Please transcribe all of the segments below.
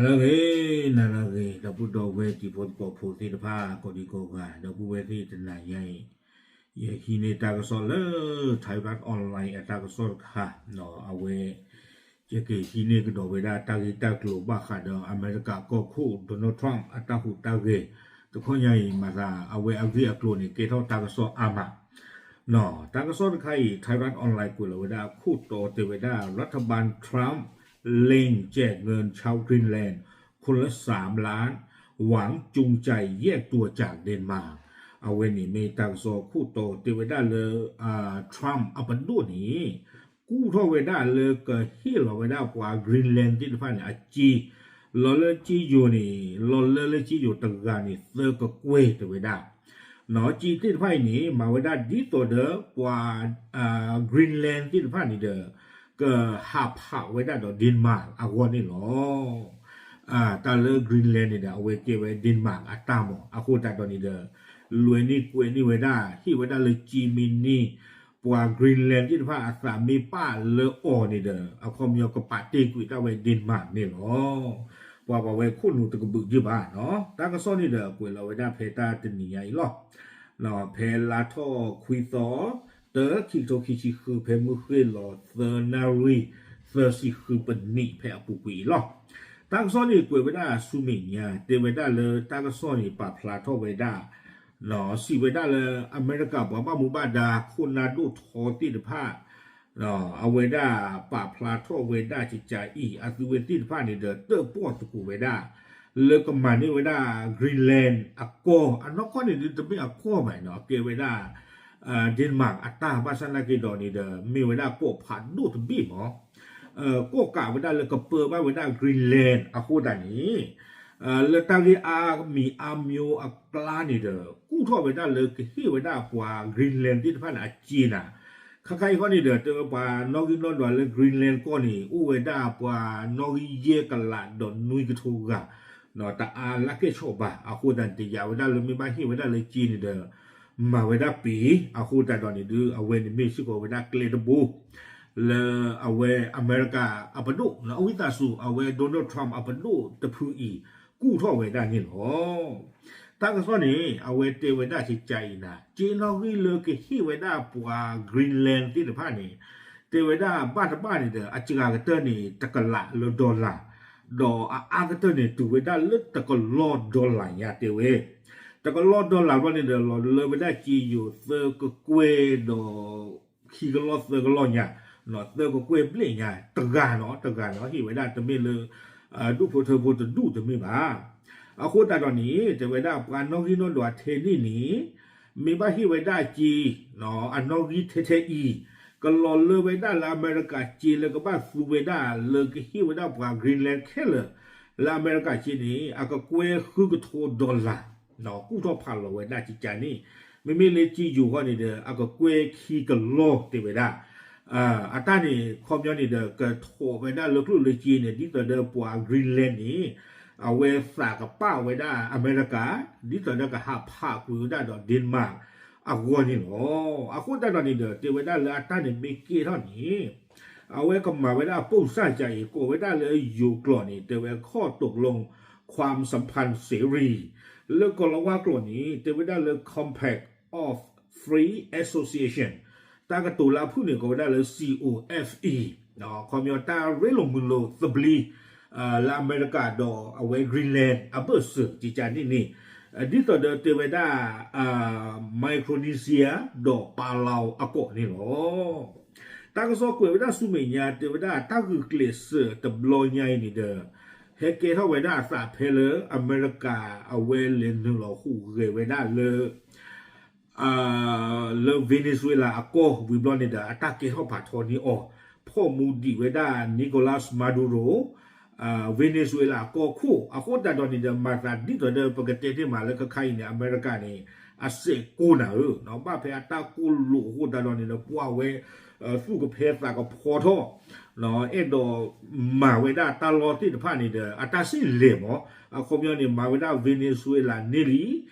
နၤလၢအဂ့ၤ, နၤလၢအဂ့ၤ, ဒီပုၢ်ဒီဝဲၢ်တံၤဖိသကိးဖိသ့ၣ်တဖၣ် ကိးဒံကိးဂၤ, ဒီပုၢ်ဝဲၢ်သ့ၣ်တနၤညါအံၤ, ယဟံးန့ၢ်တၢ်ကစီၣ်လၢ Thairath Online အတၢ်ကစီၣ်တခါ, အဝဲ ယကဟံးန့ၢ်ကဒီးဝဲဒၣ်တၢ်ဂ့ၢ်တၢ်ကျိၤဘၣ်ဃးဒီးအမဲရကၤကီၢ်ခိၣ် Donald Trump အတၢ်ဟူးတၢ်ဂဲၤ, တခီညါအံၤ မၤသး အဝဲအဂ့ၢ်အကျိၤန့ၣ် ကဲထီၣ်တၢ်ကစီၣ်အါမး တၢ်ကစီၣ်တခါအံၤ Thairath Online ကွဲးလီၤဝဲဒၣ်ခိၣ်တီတဲဝဲဒၣ် รัฐบาล Trump เร่งแจกเงินชาว Greenland คนละสามล้าน หวังจูงใจแยกตัวจากเดนมาร์ก အဝဲန့ၣ်မ့ၢ်တၢ်ကစီၣ်ခိၣ်တီတဲဝဲဒၣ်လၢ Trump အပဒိၣ်န့ၣ် ကူၣ်ထီၣ်ဝဲဒၣ်လၢကဟ့ၣ်လီၤဝဲဒၣ်ပှၤ Greenland သ့ၣ်တဖၣ်န့ၣ် အစ့ လီၤလၢစ့ယိၤန့ၣ် လီၤလၢလၢစ့ယိၤတဂၤန့ၣ် သၢကကွဲၢ်တဲဝဲဒၣ် စ့သ့ၣ်တဖၣ်အံၤန့ၣ် မၤဝဲဒၣ်ဒ်သိးဒီးပှၤ Greenland သ့ၣ်တဖၣ်န့ၣ်ဒီး ကဟးဖးဝဲဒၣ်ဒီး Denmark အဂီၢ်န့ၣ်လီၤ. တၢ်လၢ Greenland န့ၣ်ဒီး အဝဲကဲဝဲ Denmark အတၢ်မး အဃိသတးဒီးန့ၣ်ဒီး လဲၤန့ၢ်ကွဲးန့ၢ်ဝဲဒၣ် ဟ့ၣ်ဝဲဒၣ်လၢစ့မ့ၢ်န့ၢ် ပှၤ Greenland သ့ၣ်တဖၣ်အသးမ့ၢ်ပာ်လၢအီၤန့ၣ်ဒီး အခီပညီကပာ်တ့ၢ်ကွံာ်ဒၣ်ဝဲ Denmark န့ၣ်လီၤ. ပှၤပှၤဝဲခိၣ်နူာ်တကဘုးက့ၢ်ဘၣ်, တၢ်ကစီၣ်န့ၣ်ဒီး ကွဲးလီၤဝဲဒၣ်ဖဲတၢ်တနံၤညါအံၤလီၤ. ဖဲလါထီၣ်ခွံသီ တၢ ခံကထိခံဆံဃု ဖဲမုၢ်ဃ့ၢ်လီၤသၢနၣ်ရံၣ် သၢဆံဃုပနံး ဖဲအပူၤကွံာ်အံၤလီၤ. တၢ်ကစီၣ်န့ၣ်ကွဲးဝဲဒၣ်ဆူမဲာ်ညါ တဲဝဲဒၣ်လၢတၢ်ကစီၣ်န့ၣ် ပာ်ဖျါထီၣ်ဝဲဒၣ် စံးဝဲဒၣ်လၢအမဲရကၤပှၤဘၣ်မူဘၣ်ဒါခိၣ်နၢ်ဒိၣ်ထီသ့ၣ်တဖၣ် အဝဲဒၣ်ပာ်ဖျါထီၣ်ဝဲဒၣ်ကကးအံၤ အသုဝဲသ့ၣ်တဖၣ်န့ၣ်ဒီး တၢၣ်ပီၣ်သကိးဝဲဒၣ် လၢကမၤန့ၢ်ဝဲဒၣ် Greenland အကီၢ် အနီၢ်ကီၢ်န့ၣ်ဒုးတမ့ၢ်အကီၢ်ဘၣ်နီၤ အကဲဝဲဒၣ် Denmark အတၢ်ဘၣ်ဆၣ်နာ်က့ဒီးန့ၣ်ဒီး မ့ၢ်ဝဲဒၣ်ကီၢ်ဖးဒိၣ်တဘ့ၣ်မး ကီၢ်ကးဝဲဒၣ်လၢကပၢဘၣ်ဝဲဒၣ် Greenland အဃိသတးန့ၣ် လၢတၢ်ဂ့ၢ်အါမံၤအါမျိအကျါန့ၣ်ဒီး ကူၣ်ထီၣ်ဝဲဒၣ်လၢကဟ့ၣ်ဝဲဒၣ်ပှၤ Greenland သ့ၣ်တဖၣ်န့ၣ်အစ့နၤ ခါခါအံၤဃီန့ၣ်ဒီး တဲဝဲပှၤနီၣ်ဂံၢ်နီၣ်ဒွးလၢ Greenland ကီၢ်န့ၣ် အိၣ်ဝဲဒၣ်ပှၤနီၣ်ဂံၢ်ယဲၢ်ကလးဒီးနွံကထိဂၤ တအါလၢကဲၣ်ဆိးဘၣ် အဃိသတးန့ၣ် တယာ်ဝဲဒၣ်လၢမ့ၢ်ဘၣ်ဟ့ၣ်ဝဲဒၣ်လၢစ့န့ၣ်ဒီး မၤဝဲဒၣ်ပ့ၤ အဃိသတးဒီးန့ၣ်ဒုး အဝဲန့ၣ်မ့ၢ်စ့ၢ်ကီးဝဲဒၣ်ကျဲတဘိ လၢအဝဲအမဲရကၤအပဒိၣ် အဝံသးစူၤ အဝဲ Donald Trump အပဒိၣ်တဖုအံၤ ကူၣ်ထီၣ်ဝဲဒၣ်န့ၣ်လီၤ. တၢ်ကစီၣ်န့ၣ် အဝဲတဲဝဲဒၣ်ကကးအံၤနၤ စ့နီၣ်ဂံၢ်လၢကဟ့ၣ်ဝဲဒၣ်ပှၤ Greenland သ့ၣ်တဖၣ်န့ၣ် တဲဝဲဒၣ်ဘၣ်တဘၣ်န့ၣ်ဒီး အစှၤကတၢၢ်န့ၣ် တကလးလၢ dollar ဒီးအအါကတၢၢ်န့ၣ် တုၤဝဲဒၣ်လၢတကလီၢ် dollar ညါတဲဝဲ တကလီၢ် dollar ဘျီန့ၣ်ဒီး လီၤလၢဝဲဒၣ်စ့ယိၤသၢကကွဲၢ်ဒီး ခံကလီၢ်သၢကလီၢ်ညါ သၢကကွဲၢ်ဘျဲၣ်ညါ တဂၤနီၤ တဂၤနီၤ ဟ့ၣ်ဝဲဒၣ်တမ့ၢ်လၢ ဒူၣ်ဖိထၢဖိတဒူၣ်တမ့ၢ်ဘၣ်. အဃိသတးဒီးန့ၣ် တဲဝဲဒၣ်ပှၤနီၣ်ဂံၢ်နီၣ်ဒွးထဲန့ၣ်န့ၣ် မ့ၢ်ဘၣ်ဟ့ၣ်ဝဲဒၣ်စ့ အနီၣ်ဂံၢ်ထဲထဲအံၤ ကလီၤလၢဝဲဒၣ်လၢအမဲရကၤစ့လၢကဘၣ်သူဝဲဒၣ်လၢကဟ့ၣ်ဝဲဒၣ်ပှၤ Greenland ခဲလၢာ် လၢအမဲရကၤစ့န့ၣ် အကကွဲၢ်ဃုကထိ dollar ကူၣ်ထီၣ်ဖးလီၤဝဲဒၣ်ကကးန့ၣ် မ့မ့ၢ်လၢစ့ယိၤဃီန့ၣ်ဒီး အကကွဲၢ်ခံကလီၢ်တဲဝဲဒၣ် အတၢ်န့ၣ် ခီပညီန့ၣ်ဒီး ကထိးဝဲဒၣ်လၢကျိၣ်လၢစ့န့ၣ် ဒ်သိးဒီးပှၤ Greenland န့ၣ် အဝဲသးကပာ်ဝဲဒၣ်အမဲရကၤ ဒ်သိးဒီးကဟးဖးကွံာ်ဝဲဒၣ်ဒီး Denmark အဂီၢ်န့ၣ်လီၤ. အဃိသတးဒီးန့ၣ်ဒီး တဲဝဲဒၣ်လၢအတၢ်န့ၣ်မ့ၢ်ကဲထီၣ်န့ၣ် အဝဲကမၤဝဲဒၣ်ပိၢ်စၢ်ကါအံၤ ကိးဝဲဒၣ်လၢယိၤကျိာ်န့ၣ် တဲဝဲ ข้อตกลงความสัมพันธ์เสรี လၢကီၤလၤဝါကျိာ်န့ၣ် တဲဝဲဒၣ်လၢ Compact of Free Association တၢ်ကတိၤလၢအဖုၣ်န့ၣ် ကိးဝဲဒၣ်လၢ COFE ခီပညီတၢ်ရ့လိာ်မုာ်လိာ်သဘျ့ လၢအမဲရကၤဒီးအဝဲ Greenland အဘၢၣ်စၢၤ ကကးန့ၣ်န့ၣ် ဒ်သိးဒီးတဲဝဲဒၣ် Micronesia ဒီး Palau အကိာ်န့ၣ်လီၤ. တၢ်ကစီၣ်ကွဲးဝဲဒၣ်ဆူမဲာ်ညါ တဲဝဲဒၣ်တၢ်ဂုာ်ကျဲးစၢးတဘျီညါအံၤန့ၣ်ဒီး ဟဲကဲထီၣ်ဝဲဒၣ်အသးဖဲလၢအမဲရကၤ အဝဲလဲၤနုာ်လီၤဟူးဂဲၤဝဲဒၣ်လၢ လၢ Venezuela အကီၢ်ဝံၤဘျီန့ၣ်ဒီး အတၢ်ကဲထီၣ်ဖးထီန့ၢ်အီၤ ဖီၣ်မူဒံးဝဲဒၣ် Nicolas Maduro Venezuela အကီၢ်ခိၣ် အဃိသတးဒီးန့ၣ်ဒီး မၤသးဒ်သိးဒီးပကတဲန့ၢ်မးလၢခဲခါအံၤန့ၣ် အမဲရကၤန့ၣ် အစဲးကိးနၤဧၢ ဘၣ်ဖဲအတၢ်ကိၢ်လိာ်အဃိသတးဒီးန့ၣ်ဒီး ပှၤဝဲ သူၣ်ကဖဲသးကဖီထီၣ် အဲၣ်ဒိးမၤဝဲဒၣ်တၢ်လီၢ်သ့ၣ်တဖၣ်န့ၣ်ဒီး အတၢ်စ့ၢ်လဲၤမး အခီပညီန့ၣ် မၤဝဲဒၣ် Venezuela န့ၢ်လံ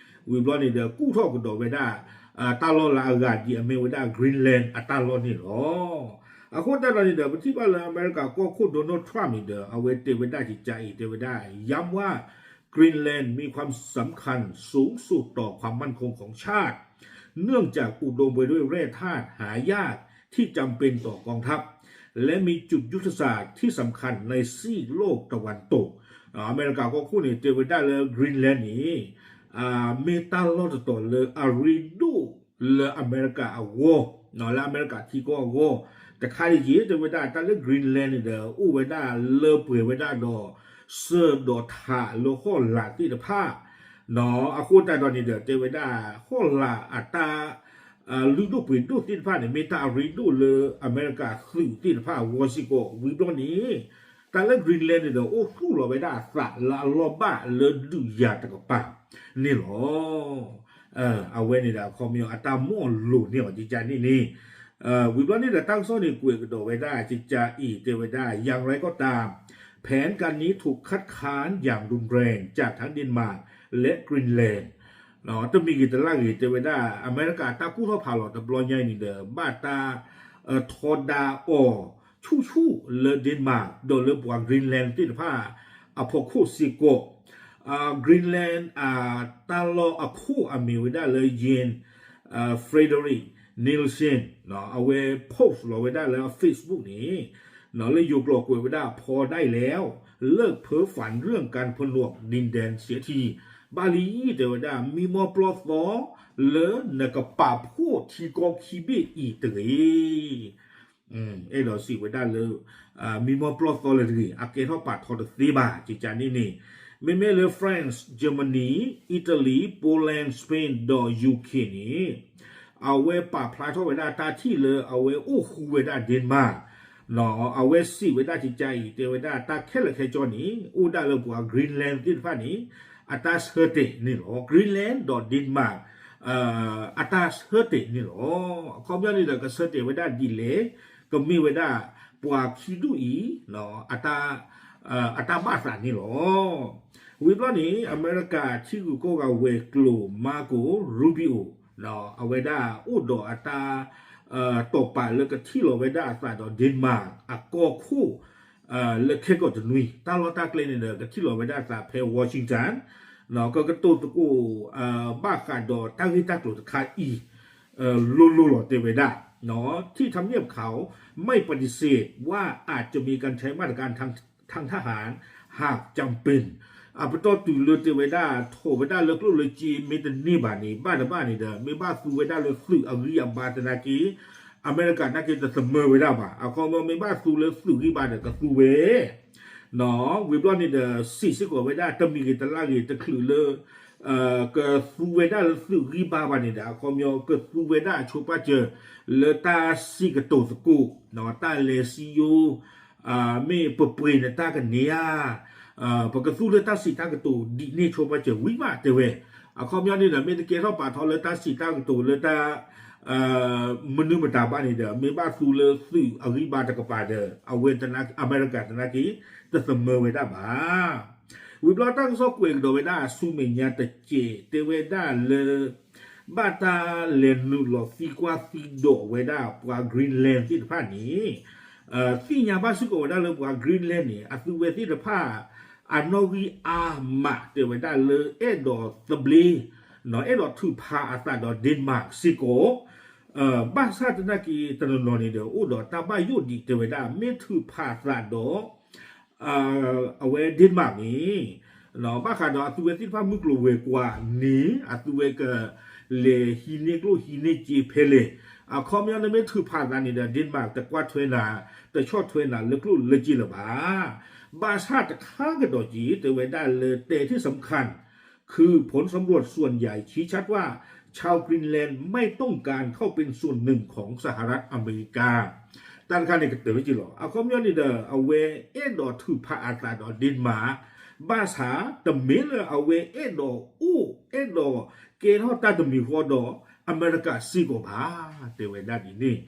ဝံၤဘျီန့ၣ်ဒီး ကူၣ်ထီၣ်ကဒီးဝဲဒၣ် တၢ်လီၢ်လၢအဂၤဒ်အမ့ၢ်ဝဲဒၣ် Greenland အတၢ်လီၢ်န့ၣ်လီၤ. အဃိသတးဒီးန့ၣ်ဒီး ပထံၣ်ဘၣ်လၢအမဲရကၤကီၢ်ခိၣ် Donald Trump န့ၣ်ဒီး အဝဲတဲဝဲဒၣ်ကကးအံၤ တဲဝဲဒၣ် ย้ำว่า กรีนแลนด์ มีความสำคัญสูงสุด ต่อความมั่นคงของชาติ เนื่องจากอุดมไปด้วยแร่ธาตุหายากที่จำเป็นต่อกองทัพ และมีจุดยุทธศาสตร์ที่สำคัญในซีกโลกตะวันตก အမဲရကၤကီၢ်ခိၣ်န့ၣ် တဲဝဲဒၣ်လၢ Greenland န့ၣ် မ့ၢ်တၢ်လီၢ်တတီၤလၢအရ့ဒိၣ်လၢအမဲရကၤအဂီၢ်, လၢအမဲရကၤထံကီၢ်အဂီၢ်, တခါတယံၤ တဲဝဲဒၣ်တၢ်လၢ Greenland န့ၣ်ဒီး အိၣ်ဝဲဒၣ်လၢပှဲၤဝဲဒၣ်ဒီး စၢၤဒီးထးလၢဟီၣ်လာ်သ့ၣ်တဖၣ်, အဃိသတးဒီးန့ၣ်ဒီး တဲဝဲဒၣ် ဟီၣ်လာ်အတၢ် လုၢ်ဒိၣ်ပှ့ၤဒိၣ်သ့ၣ်တဖၣ်န့ၣ် မ့ၢ်တၢ်အရ့ဒိၣ်လၢအမဲရကၤသုးသ့ၣ်တဖၣ်အဂီၢ်စ့ၢ်ကီး ဝံၤဘျီန့ၣ် တၢ်လၢ Greenland န့ၣ်ဒီး အိၣ်သူၣ်လီၤဝဲဒၣ်အသးလၢအလီၢ်ဘၣ်လၢဒုးယၤတကပၤန့ၣ်လီၤ. အဝဲန့ၣ်ဒီးအခီပညီအတၢ်မီၢ်လိၤန့ၢ်အီၤကကးန့ၣ်န့ၣ်, ဝံၤဘျီန့ၣ်ဒီး တၢ်ကစီၣ်န့ၣ်ကွဲးကဒီးဝဲဒၣ်ကကးအံၤ တဲဝဲဒၣ် อย่างไรก็ตาม แผนการนี้ถูกคัดค้านอย่างรุนแรงจากทั้งเดนมาร์กและกรีนแลนด์ တမံၤဂ့ၤတလၢ်ဂ့ၤ တဲဝဲဒၣ် အမဲရကၤတၢ်ကူၣ်ထီၣ်ဖးလီၤတဘျီညါအံၤန့ၣ်ဒီး ဘၣ်တၢ် ထီဒါအီၤဆူၣ်ဆူၣ်လၢ Denmark ဒီးလၢပှၤ Greenland သ့ၣ်တဖၣ် အဖီခိၣ်စ့ၢ်ကီး, Greenland တၢ်လီၢ်အခိၣ်အမ့ၢ်ဝဲဒၣ်လၢ Jens Frederik Nielsen အဝဲ post လီၤဝဲဒၣ်လၢအ Facebook န့ၣ် လၢယိၤကျိာ်ကွဲးဝဲဒၣ် พอได้แล้ว เลิกเพ้อฝันเรื่องการผนวกดินแดนเสียที ဘၣ်လံ တဲဝဲဒၣ် မံမီၢ်ပျီၢ်သီလၢနကပာ်ဖှိၣ်ထံကီၢ်ခံဘ့ၣ်အံၤတဂ့ၤ. အဲၣ်ဒိးစံးဝဲဒၣ်လၢ မံမီၢ်ပျီၢ်သီလၢတဂ့ၤ အကဲထီၣ်ပာ်ထီတသ့ဘၣ် ကကးန့ၣ်န့ၣ်, မ့မ့ၢ်လၢ France, Germany, Italy, Poland, Spain ဒီး UK န့ၣ် အဝဲပာ်ဖျါထီၣ်ဝဲဒၣ်တၢ်ထံၣ်လၢအဝဲအိၣ်ဃူဝဲဒၣ် Denmark အဝဲစံးဝဲဒၣ်ကကးအံၤ တဲဝဲဒၣ်တၢ်ခဲလၢာ်ခဲဆ့န့ၣ် အိၣ်ဒၣ်လၢပှၤ Greenland သ့ၣ်တဖၣ်န့ၣ် အတၢ်ဆၢတဲာ်န့ၣ်လီၤ. Greenland ဒီး Denmark အတၢ်ဆၢတဲာ်န့ၣ်လီၤ. အခီပညီန့ၣ်ဒီး ကဆၢတဲာ်ဝဲဒၣ်ဒ်လဲၣ်, ကမ့ၢ်ဝဲဒၣ်ပှၤခံဒူၣ်အံၤ အတၢ်ဘၣ်သးန့ၣ်လီၤ. ဝံၤဘျီန့ၣ် အမဲရကၤထံဂုၤကီၢ်ဂၤဝဲၤကျိၤ Marco Rubio အဝဲဒၣ်အိၣ်ဒီးအတၢ် တိာ်ပာ်လၢကထံၣ်လီၤဝဲဒၣ်အသးဒီး Denmark အကီၢ်ခိၣ် လၢခဲကိာ်တနွံ တၢ်လီၢ်တၢ်ကျဲန့ၣ်ဒီး ကထံၣ်လီၤဝဲဒၣ်အသးဖဲ Washington ကကတိၤသကိး ဘၣ်ဃးဒီးတၢ်ဂ့ၢ်တၢ်ကျိၤတခါအံၤ လိၤလိၤလီၤ တဲဝဲဒၣ် ที่ทำเนียบขาวไม่ปฏิเสธว่าอาจจะมีการใช้มาตรการทางทางทหาร หากจำเป็น အပတီၢ်တုၤလၢတဲဝဲဒၣ် ထိးဝဲဒၣ်လၢကျိၣ်လၢစ့မ့ၢ်တန့ၢ်ဘၣ်န့ၣ် ဘၣ်တဘၣ်န့ၣ်ဒီး မ့ၢ်ဘၣ်သူဝဲဒၣ်လၢသုးအဂံၢ်အဘါသနာ်က့ အမဲရကၤနာ်က့တသမၢဝဲဒၣ်ဘၣ်. အခီပညီမ့ၢ်ဘၣ်သူလၢသုးဂံၢ်ဘါဒီးကသူဝဲ ဝံၤဘျီန့ၣ်ဒီး စံးစ့ၢ်ကီးဝဲဒၣ် တမံၤဂ့ၤတလၢ်ဂ့ၤ တချုးလၢ ကသူဝဲဒၣ်လၢသုးဂံၢ်ဘါဘၣ်န့ၣ်ဒီး အခီပညီကသူဝဲဒၣ်အဆိပာ်စၢၤ လၢတၢ်စံးကတိၤသကိး တၢ်လဲၤစံယိ မ့ၢ်ပပှ့ၤနတၢ်ကန့ၢ်ဧါ, ပကသူလၢတၢ်စံးတၢ်ကတိၤဒ်န့ၣ်ဆိပာ်စၢၤဝံၤမးတဲဝဲ. အခီပညီန့ၣ်ဒီး မ့ၢ်တကဲထီၣ်ပာ်ထီၣ်လၢတၢ်စံးတၢ်ကတိၤလၢတၢ် မနုၤမတၤဘၣ်န့ၣ်ဒီး မ့ၢ်ဘၣ်သူလၢသုးအဂံၢ်ဘါတကပၤဒီး အဝဲ အမဲရကၤသနာ်က့ တသမၢဝဲဒၣ်ဘၣ်. ဝံၤဘျီတၢ်ကစီၣ်ကွဲးကဒီးဝဲဒၣ်ဆူမဲာ်ညါတစဲး တဲဝဲဒၣ်လၢ ဘၣ်တၢ်လဲၤနုာ်လီၤသံကွၢ်သံဒိးဝဲဒၣ်ပှၤ Greenland သ့ၣ်တဖၣ်န့ၣ် သ့ၣ်ညါဘၣ်စ့ၢ်ကီးဝဲဒၣ်လၢပှၤ Greenland န့ၣ် အသုဝဲသ့ၣ်တဖၣ် အနီၣ်ဂံၢ်အါမး တဲဝဲဒၣ်လၢအဲၣ်ဒိးသဘျ့ အဲၣ်ဒိးထုးဖးအသးဒီး Denmark စ့ၢ်ကီး ဘၣ်ဆၣ်သနာ်က့တနီၤနီၤန့ၣ်ဒီး အိၣ်ဒီးတၢ်ဘၣ်ယိၣ်ဒံးတဲဝဲဒၣ် မ့ၢ်ထုးဖးသးဒီး အဝဲ Denmark န့ၣ် ဘၣ်ဃးဒီးအသုဝဲသ့ၣ်တဖၣ်မုၢ်ကျိၤဝဲၤကွာ်န့ၣ် အသုဝဲကလဲၤဟံးန့ၢ်ကျိၣ်ဟံးန့ၢ်စ့ဖဲလဲၣ်. အခီပညီန့ၣ်မ့ၢ်ထုးဖးသးန့ၣ်ဒီး Denmark တကွၢ်ထွဲနၤ တဆီၣ်ထွဲနၤလၢကျိၣ်လၢစ့လၢၤဘၣ်. ဘၣ်ဆၣ်တခါကဒီးက့ၤ တဲဝဲဒၣ်လၢတဲထံၣ် สำคัญ คือผลสำรวจส่วนใหญ่ชี้ชัดว่าชาวกรีนแลนด์ไม่ต้องการเข้าเป็นส่วนหนึ่งของสหรัฐอเมริกา တၢ်တခါန့ၣ်ကတၢၢ်က့ၤလီၤ. အခီပညီန့ၣ်ဒီး အဝဲအဲၣ်ဒိးထုးဖးအသးဒီး Denmark ဘၣ်ဆၣ် တမ့ၢ်လၢအဝဲအဲၣ်ဒိးအိၣ် အဲၣ်ဒိးကဲထီၣ်တၢ်တမံၤဃီဒီးအမဲရကၤစ့ၢ်ကီးဘၣ် တဲဝဲဒၣ်ဒ်န့ၣ်.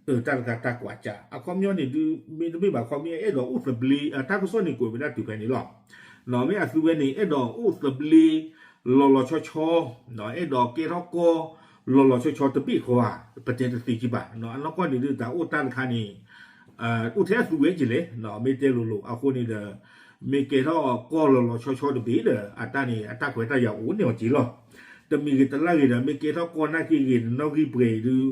တၢ်တခါတၢ်ကွၢ်စး အခီပညီန့ၣ်ဒုး မ့တမ့ၢ်ဘၣ်ခီ မ့ၢ်အဲၣ်ဒိးအိၣ်သဘျ့ တၢ်ကစီၣ်န့ၣ်ကွဲးဝဲဒၣ်တုၤဖဲန့ၣ်လီၤ. မ့ၢ်အသုဝဲန့ၣ် အဲၣ်ဒိးအိၣ်သဘျ့ လီၤလီၤဆီဆီ အဲၣ်ဒိးကဲထီၣ်ကီၢ် လီၤလီၤဆီဆီတဘ့ၣ်ဃီဧါ ပတဲတသ့ကံဘၣ်. အနီၢ်ကီၢ်န့ၣ်ဒုး တၢ်အိၣ်တၢ်တခါန့ၣ် အိၣ်ထဲအသူဝဲက့ၤလဲၣ်, မ့ၢ်တဲလိၤလိၤအဃိန့ၣ်ဒီး မ့ၢ်ကဲထီၣ်ကီၢ်လီၤလီၤဆီဆီတဘ့ၣ်ဒီး အတၢ်န့ၣ် အတၢ်ခွဲးတၢ်ယာ်အိၣ်န့ၢ်အီၤက့ၤလီၤ. တမံၤဂ့ၤတလၢ်ဂ့ၤဒီး မ့ၢ်ကဲထီၣ်ကီၢ်နာ်က့ဂ့ၤ နီၣ်ဂံၢ်ပှဲၤအံၤဒုး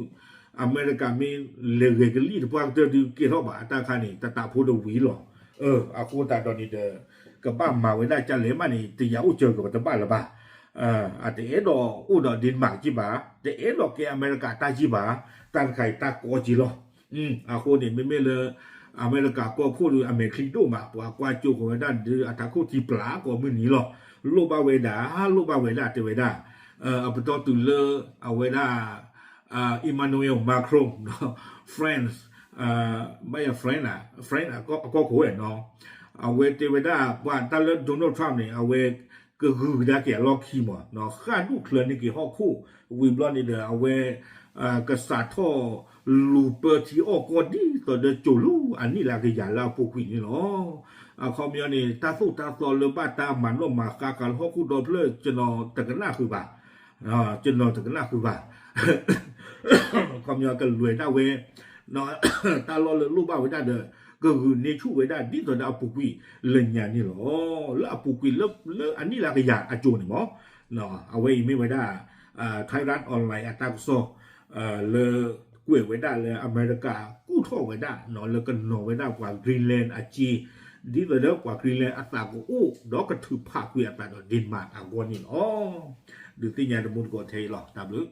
အမဲရကၤမ့ၢ်လဲၤဂဲၤကလံၣ်တပှၢ်ကတၢၢ်ဒုး ကဲထီၣ်ဘၣ်အတၢ်ခါန့ၣ် တတးဖိတဝံၤလီၤ. အဃိသတးဒီးန့ၣ်ဒီး ကဘၣ်မၤဝဲဒၣ်ကလဲၣ်မးန့ၣ် တယၤအိၣ်စၢၤကီးတဘၣ်လၢၤဘၣ်. အတအဲၣ်ဒိးအိၣ်ဒီး Denmark က့ဘၣ်, တအဲၣ်ဒိးကဲအမဲရကၤတၢ်က့ဘၣ်, တၢ်တခါအံၤတၢ်ကီက့လီၤ. အဃိန့ၣ် မ့မ့ၢ်လၢ အမဲရကၤကီၢ်ခိၣ်ဒုး အမဲာ်ချံဒိၣ်မး ပှၤကွၢ်ကၠိကီးဝဲဒၣ်ဒုး အထးခိၣ်ထံပျၢ်ကိးမုၢ်နံၤလီၤ. လိၣ်ဘၣ်ဝဲဒၣ်, လိၣ်ဘၣ်ဝဲဒၣ်တဲဝဲဒၣ်. အပတီၢ်တုၤလၢ အဝဲဒၣ် Emmanuel Macron France, ဘၣ်ယၤ France, France အကီၢ်ခိၣ်ဝဲနီၤ, အဝဲတဲဝဲဒၣ် ပှၤတၢ်လၢ Donald Trump န့ၣ် အဝဲကဂုာ်ကဒါက့ၤအလီၢ်ခံမး, ဃၣ်ဒူၣ်ချၢန့ၢ်က့ၤဟီၣ်ခိၣ်ဝံၤဘျီန့ၣ်ဒီး အဝဲ ကစးထီၣ်လူၤပၢထံအီၣ်ကီၢ်ဒ်သိးဒီး ကၠိၤလူၤအနံၣ်လၢကယၤလၢအပူၤကွံာ်န့ၣ်လီၤ. အခီပညီန့ၣ် တၢ်သိၣ်တၢ်သီလၢဘၣ်တၢ်မၤနီၣ်မၤဃါဃာ်လၢဟီၣ်ခိၣ်ဒီဖျၢၣ် ကနီၤတကနၣ်ဃုာ်ဘၣ်, ကနီၤတကနၣ်ဃုာ်ဘၣ်. အခီပညီကလဲၤဒၣ်ဝဲ တၢ်လီၢ်လၢလိၣ်ဘၣ်ဝဲဒၣ်ဒီး ကဂုာ်န့ၢ်ဆူၣ်ဝဲဒၣ်ဒ်သိးဒီးအပူၤကွံာ်လၢညါန့ၣ်လီၤ. လၢအပူၤကွံာ်လၢအနံၣ်လၢကယၤအကၠိၤန့ၣ်မး, အဝဲအံၤမ့ၢ်ဝဲဒၣ် Thairath Online အတၢ်ကစီၣ် လၢကွဲးဝဲဒၣ်လၢအမဲရကၤကူၣ်ထီၣ်ဝဲဒၣ် လၢကနီၤဝဲဒၣ်ပှၤ Greenland အစ့, ဒ်သိးဒီးပှၤ Greenland အသးကအိၣ်ဒီးကထုးဖးကွံာ်အသးဒီး Denmark အဂီၢ်န့ၣ်လီၤ. ဒုးသ့ၣ်ညါတမူတကိးထဲအံၤလီၤ. တၢ်ဘျုး